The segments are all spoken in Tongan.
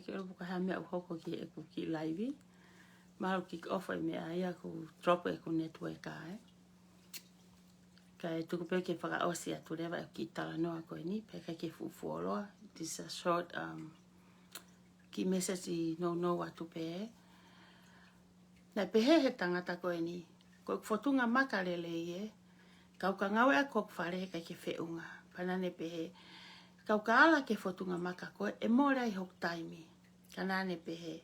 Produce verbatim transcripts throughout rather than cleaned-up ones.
Ke ʻoku ʻi ai ha meʻa ʻoku hoko ki heʻeku kiʻi laivi. Mahalo kick off e meʻa ia, ʻoku drop ʻeku network ē. Kae tuku pē ke fakaʻosi atu leva ʻeku kiʻi talanoa ko eni, pea ʻikai ke fuʻu fuoloa. This is a short, um, kiʻi message nounou atu pē. Naʻe pehē he tangata ko eni, ko ʻeku fotunga maka lelei ē, kau ka ngāueʻaki hoku fale he ʻikai ke feʻunga. Pea naʻá ne pehē, kau ka ala ki he fotunga maka ko ē, ʻe mole ai hoku taimi. Ka naʻá ne pehē,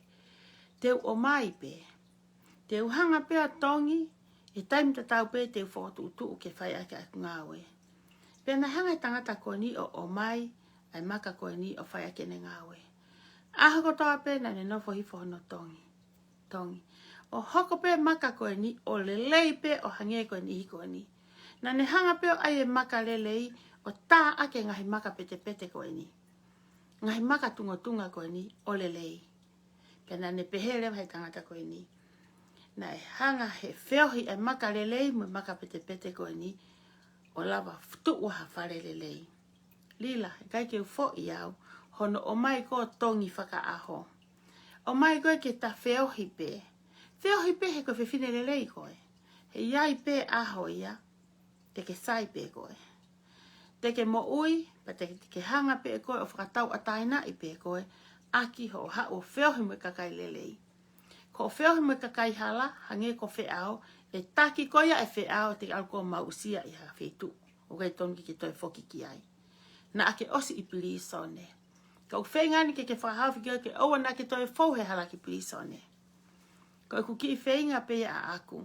te u ʻomai pē, te u hanga pē ʻo tongi, ʻi he taimi tatau pē te u fokotuʻutuʻu ke fai ʻaki ʻeku ngāue. Pea naʻe hanga ʻe he tangata ko eni ʻo ʻomai ʻa e maka ko eni ʻo fai ʻaki ʻene ngāue. ʻAho kotoa pē naʻá ne nofo hifo hono tongi. Tongi. ʻO hoko pē maka ko eni ʻo lelei pē ʻo hangē ko e niʻihi ko eni. Naʻá ne hanga pē ʻo ʻai e maka lelei ʻo tā ʻaki e ngaahi maka petepete ko eni. Ngaahi maka tungotunga ko eni ʻo lelei. Pea naʻá ne pehē leva he tangata ko eni, naʻe hanga he feohi e maka lelei mo e maka petepete ko eni ʻo lava tuʻu ha fale lelei. Lila, ʻikai ke u foʻi au, hono ʻomai ko ē tongi fakaʻaho. ʻOmai ko ē ke ta feohi pē. Feohi pē he ko e fefine lelei koe. He ʻe ʻi ai pē ʻaho ia, te ke sai pē koe. Te ke moʻui, pea te ke hanga pē koe ʻo fakatauʻatāinaʻi pē koe ʻaki hoʻo haʻu ʻo feohi mo e kakai lelei. Ko hoʻo feohi mo e kakai hala, hangē ko e feʻao, ʻe taki koe ia ʻe he feʻao, te ke ʻalu koe ʻo mauʻusia ʻi ha feituʻu ʻoku ʻikai tonu ke ke toe foki ki ai. Naʻá ke ʻosi ʻi pilīsone. Ka ʻoku feinga eni ke ke fakahaofi koe ke ʻoua naʻá ke toe fou he hala ki pilīsone. Ko ʻeku kiʻi feinga pē ia ʻaʻaku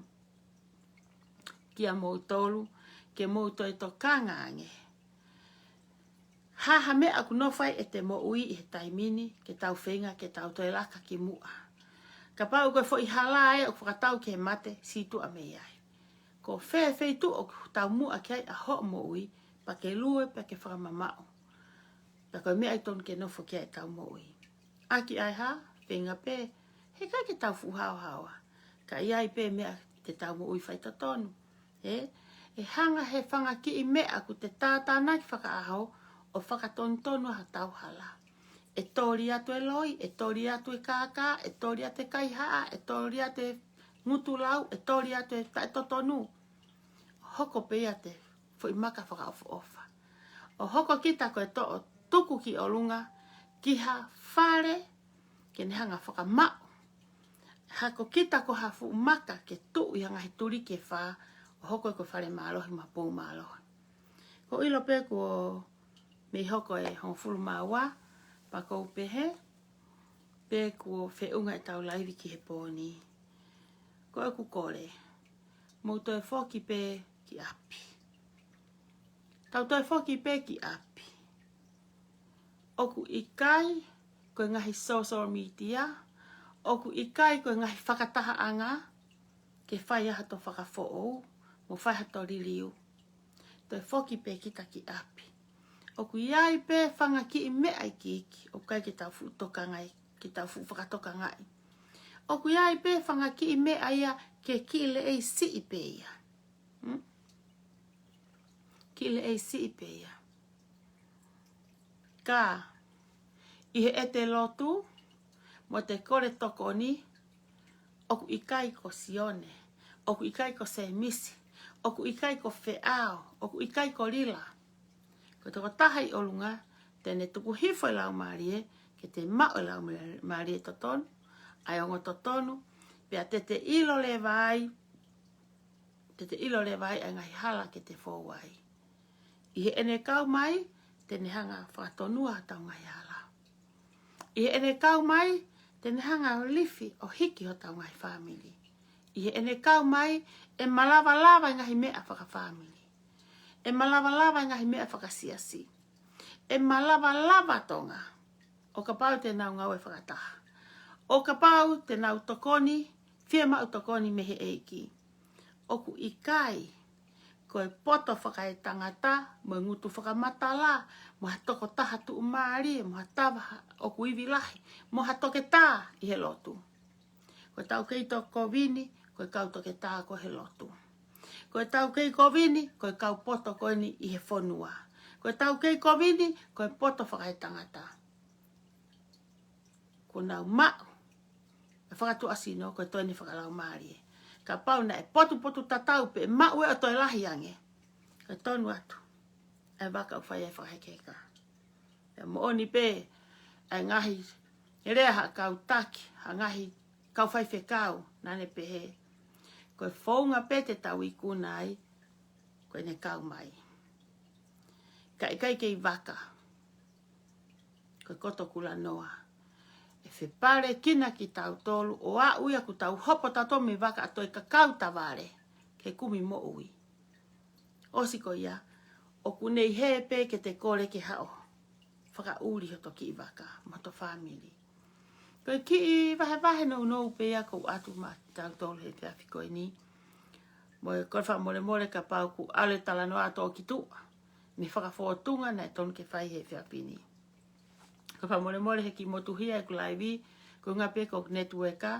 kia moutolu, ke mou toe tokanga ange. Ha ha meʻa ʻoku nofo ai ʻete moʻui ʻi he taimi ni, ke tau feinga ke tau toe laka ki muʻa. Kapau ko e foʻi hala ē ʻoku fakatau ki he mate, sītuʻa mei ai. Ko fē feituʻu ʻoku tau muʻa ki ai ʻa hoʻo moʻui, pea ke lue, pea ke fakamamaʻo. Pea ko e meʻa ʻoku tonu ke nofo ki ai ʻetau moʻui. ʻAki ʻa e hā, feinga pē, he ʻikai ke tau fuʻu haohaoa. Ka ʻi ai pē meʻa te tau moʻui faitotonu. Ē, ʻe hanga he fanga kiʻi meʻa ʻoku te tātānaki fakaʻaho ʻo fakatonutonu ʻa hotau hala. ʻE toli atu e loi, ʻe toli atu e kākā, ʻe toli atu e kaihaʻa, ʻe toli atu e ngutu lau, ʻe toli atu e taʻetotonu. Hoko pē ia ko e foʻi maka fakaʻofoʻofa. ʻO hoko kita ko e toʻo tuku ki ʻolunga, ki ha fale, ke ne hanga fakamaʻu. Hoko kita ko ha fuʻu maka ke tuʻu ʻi ha ngaahi tuliki ʻe fā, ʻo hoko ko e fale mālohi mo e pou mālohi. Ko e ʻilo pē kuo mei hoko e hongofulu mā ua, pea ʻoku ou pehē, pe kuo feʻunga ʻetau laivi ki he pō ni. Ko ʻeku kole, mou toe foki pē ki ʻapi. Tau toe foki pē ki ʻapi. ʻOku ʻikai ko e ngaahi social media, ʻoku ʻikai ko e ngaahi fakatahaʻanga, ke fai ai hato fakafoʻou, mo fai hato liliu. Toe foki pē kita ki ʻapi. ʻOku ʻi ai pē fanga kiʻi meʻa ikiiki, ʻoku ʻikai ke tau fuʻu tokangaʻi, ke tau fuʻu fakatokangaʻi. ʻOku ʻi ai pē fanga kiʻi meʻa ia ke kiʻi leʻei siʻi pē ia. Hmm? Kiʻi leʻei siʻi pē ia. Ka, ʻi heʻete lotu, mo ʻete kole tokoni, ʻoku ʻikai ko Sione, ʻoku ʻikai ko Sēmisi, ʻoku ʻikai ko Feʻao, ʻoku ʻikai ko Lila. Ko e tokotaha ʻi ʻolunga, te ne tuku hifo e Laumālie, ke te maʻu e Laumālie totonu, ʻa e ongo totonu, pea te te ʻilo leva ai, te te ʻilo leva ai ʻa e ngaahi hala ke te fou ai. ʻI heʻene kau mai, te ne hanga fakatonuʻi hotau ngaahi hala. ʻI heʻene kau mai, te ne hanga ʻo lifi ʻo hiki hotau ngaahi fāmili. ʻI heʻene kau mai, ʻe malavalava e ngaahi meʻa fakafāmili. ʻE malavalava e ngaahi meʻa fakasiasi. ʻE malavalava Tonga. ʻO kapau te nau ngāue fakataha. ʻO kapau te nau tokoni, fiemaʻu tokoni mei he ʻEiki. ʻOku ʻikai ko e poto fakaetangata, mo e ngutu fakamatala, mo ha tokotaha tuʻumālie, mo ha tava ʻoku ivi lahi, mo ha toketā ʻi he lotu. Ko ʻetau kei toko kovini, ko e kau toketā ko ē he lotu. Ko ʻetau kei kovini, ko e kau poto ko eni ʻi he fonua. Ko ʻetau kei kovini, ko e poto fakaetangata. Kuo nau maʻu e fakatuʻasino, ko e toe ne fakalaumālie. Kapau naʻe potupotutatau pē maʻu ʻe ʻo toe lahi ange, ko e tonu atu e vaka ʻoku fai ai e fakahekeheka. Pea moʻoni pē ʻa e ngaahi lea ha kau taki, ha ngaahi kau faifekau, naʻa ne pehē, ko e founga pē te tau ikuna ai, ko ʻene kau mai. Ka ʻikai kei vaka, ko e koto kulanoa. ʻE fepalekina kitautolu ʻo aʻu ia kuo tau hopo tautolu mei vaka ʻo toe kakau tavale ke kumi moʻui. ʻOsi ko ia, ʻoku ne ʻi hē pē ke te kole ke haʻo fakaʻuli hoto kiʻi vaka mo hoto fāmili. Ko e kiʻi vahevahe nounou pē ia ʻoku ou ʻoatu maʻa kitautolu he efiafi ko eni. Mo e kole fakamolemole kapau ʻoku ʻalu e talanoa ʻo toʻo ki tuʻa mei he fakafōtunga naʻe tonu ke fai he efiafi ni. Kole fakamolemole he kiʻi motuhia ʻeku laivi, ko e ʻuhinga pē ko e netiueka,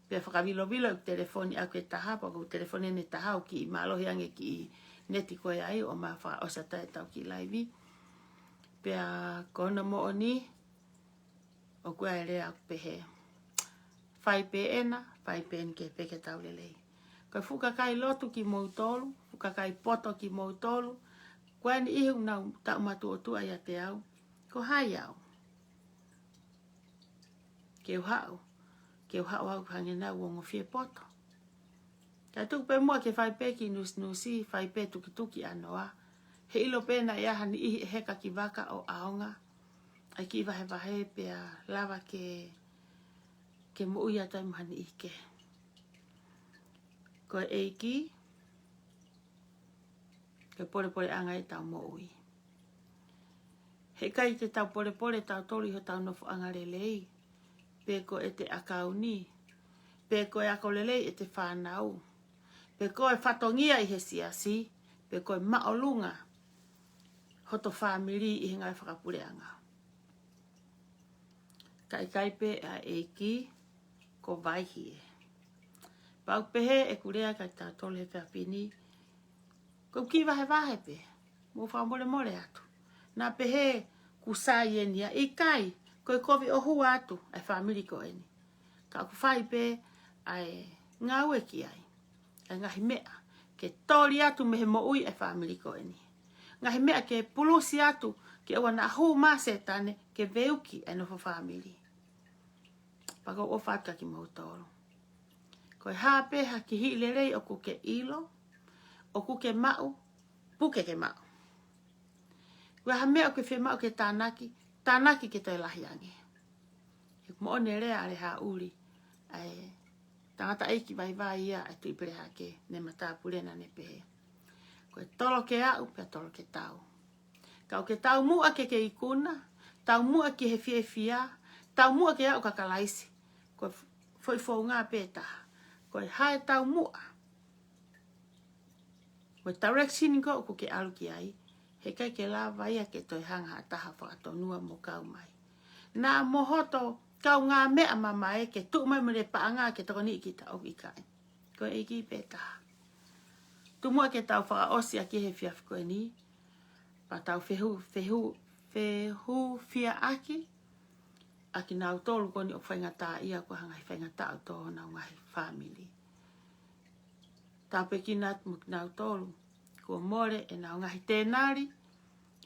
pea fakavilovilo ʻeku telefoni ʻaʻaku ʻe taha, pea ko e telefoni ʻe taha ʻoku kiʻi mālohi ange kiʻi neti ko ē ai, ʻo ma fakaʻosi atu ai ʻetau kiʻi laivi. Pea ko hono moʻoni, ʻoku ʻi ai e lea ʻoku pehē, fai pē ena, fai pē eni ke pē ke tau lelei. Ko e fuʻu kakai lotu kimoutolu, fuʻu kakai poto kimoutolu, ko e niʻihi ʻoku nau taʻu matuʻotuʻa ʻiate au, ko hai au ke u haʻu, ke u haʻu au hangē naʻa ku ongo fie poto. Ka tuku pē muʻa ke fai pē kiʻi nusinusi, fai pē tukituki ʻanoa. He ʻilo pē naʻe ʻi ai ha niʻihi ʻe heka ki vaka ʻo ʻaonga ʻa e kiʻi vahevahe pea lava ke, ke moʻui atu ai mo ha niʻihi kehe. Ko e ʻEiki, ko e polepoleʻanga ʻetau moʻui. He ʻikai te tau polepole tautolu ʻi hotau nofoʻanga lelei, pe ko ʻete ʻakauni, pe ko e ako lelei ʻete fānau, pe ko e fatongia ʻi he siasi, pe ko e māʻolunga hoto fāmili ʻi he ngaahi fakapuleʻanga. Ka ʻikai pē ʻa e ʻEiki, ko e vaʻe. Pea u pehē ʻeku lea kia tautolu he efiafi ni, ko e kiʻi vahevahe pē, mou fakamolemole atu. Naʻa pehē kuo sai eni ia, ʻikai, ko e kovi ʻo hua atu ʻa e fāmili ko eni. Ka ʻoku fai pē ʻa e ngāue ki ai, ʻa e ngaahi meʻa ke toli atu mei he moʻui ʻa e fāmili ko eni. Ngaahi meʻa ke pulusi atu ke ʻoua naʻa hū mai ʻa Sētane ke veuki ʻa e nofo fāmili. Pea ʻoku ou ʻofa atu kia kimoutolu. Ko e hā pē ha kiʻi lelei ʻoku ke ʻilo, ʻoku ke maʻu, puke ke maʻu. Ko e hā ha meʻa ʻoku ke fiemaʻu ke tānaki, tānaki ke toe lahi ange. He ʻoku moʻoni e lea ʻa Lehāʻuli, ʻa e tangataʻeiki vaivai ia ʻa e Tuʻi Pelehake, ne matāpule naʻa ne pehē, ko e tolo ke aʻu, pea tolo ke tau. Ka ʻoku ke taumuʻa ke ke ikuna, taumuʻa ki he fiefia, taumuʻa ke aʻu kia Kalaisi, ko e foʻi founga pē taha. Ko e hā e taumuʻa, ko e direction ko ē ʻoku ke ʻalu ki ai, he ʻikai ke lava ia ke toe hanga ha taha fakatonua mo kau mai. Naʻa mo hoto kaungāmeʻa mamae ke tuʻu mai mo e paʻanga ke tokoniʻi kita, ʻoku ʻikai. Ko e ʻEiki pē taha. Tuku muʻa ke tau fakaʻosi ʻaki he efiafi ko eni, pea tau fehu, fehu, fehufiaʻaki ʻa kinautolu ko eni ʻoku faingataʻaʻia, ko e ngaahi faingataʻa ʻo honau ngaahi fāmili. Tāpuekina atu mo kinautolu kuo mole ʻenau ngaahi tēnali,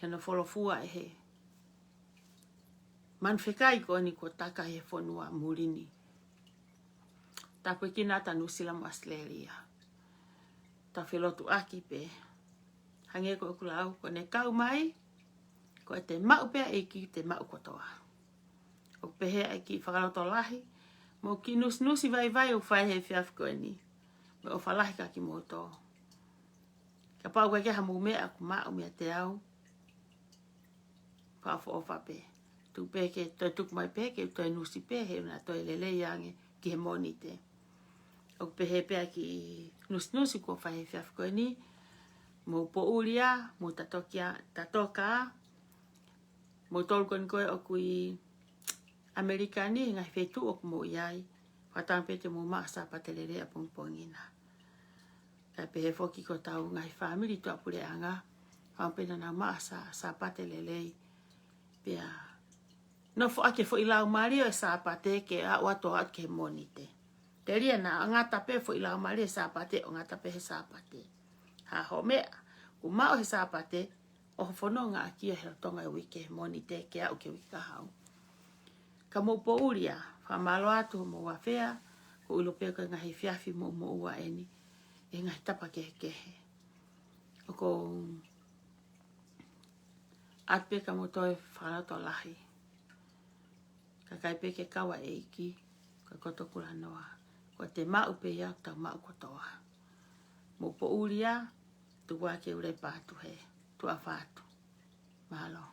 he naʻa nau folofua ʻe he manu fekai ko eni kuo taka he fonua muli ni. Tāpuekina atu ʻa Nuʻusila mo ʻAositelēlia. Tau felotuʻaki pē. Hangē ko ʻeku lau, ko ʻene kau mai, ko ʻete maʻu pē ʻa e ʻEiki te maʻu kotoa. ʻOku pehē ʻa e kiʻi fakalotolahi mo e kiʻi nusinusi vaivai ʻoku fai he efiafi ko eni. Mo e ʻofa lahi kia kimoutolu. Kapau ʻoku ʻi ai ha mou meʻa ʻoku maʻu meiate au, fakaʻofoʻofa pē. Tuku pē ke toe tuku mai pē, ke u toe nusi pē, he ʻoku na toe lelei ange ki he Mōnite. ʻOku pehē pē ʻa e kiʻi nusinusi kuo fai he efiafi ko eni, mou poʻuli ā, mou tatokia, tatoka ā, moutolu ko eni ko ē ʻoku ʻi ʻAmelika ni, he ngaahi feituʻu ʻoku mou ʻi ai, fakatauange pē te mou maʻu ha Sāpate lelei ʻapongipongi na. Kae pehē foki ki hotau ngaahi fāmili tuʻapuleʻanga, fakaʻamu pē naʻa nau maʻu ha Sā-, Sāpate lelei, pea Nofo ʻaki e foʻi laumālie ʻo e Sāpate ke aʻu atu ʻo aʻu ki he Mōnite. Telia naʻa ngata pē foʻi laumālie ʻo e Sāpate, ʻo ngata pē he Sāpate. Hā ho meʻa, kuo maʻu he Sāpate, ʻoho fononga ʻaki ia he lolotonga e uike he Mōnite ke aʻu ki he uike kahaʻu. Ka mou poʻuli ā, fakamālō atu hoʻomou afea, ko e ʻilo pē ko e ngaahi efiafi moʻumoʻua eni, ʻi he ngaahi tapa kehekehe. ʻOku ou ʻoatu pē ka mou toe fakalotolahi. Kae ʻikai pē ke kau ʻa e ʻEiki, ka ko e tokula noa. Ko ʻete maʻu pē ia, tau maʻu kotoa. Mou poʻuli ā, tuku ā ke u lepa atu he, tuʻa ʻofa atu. Mālō.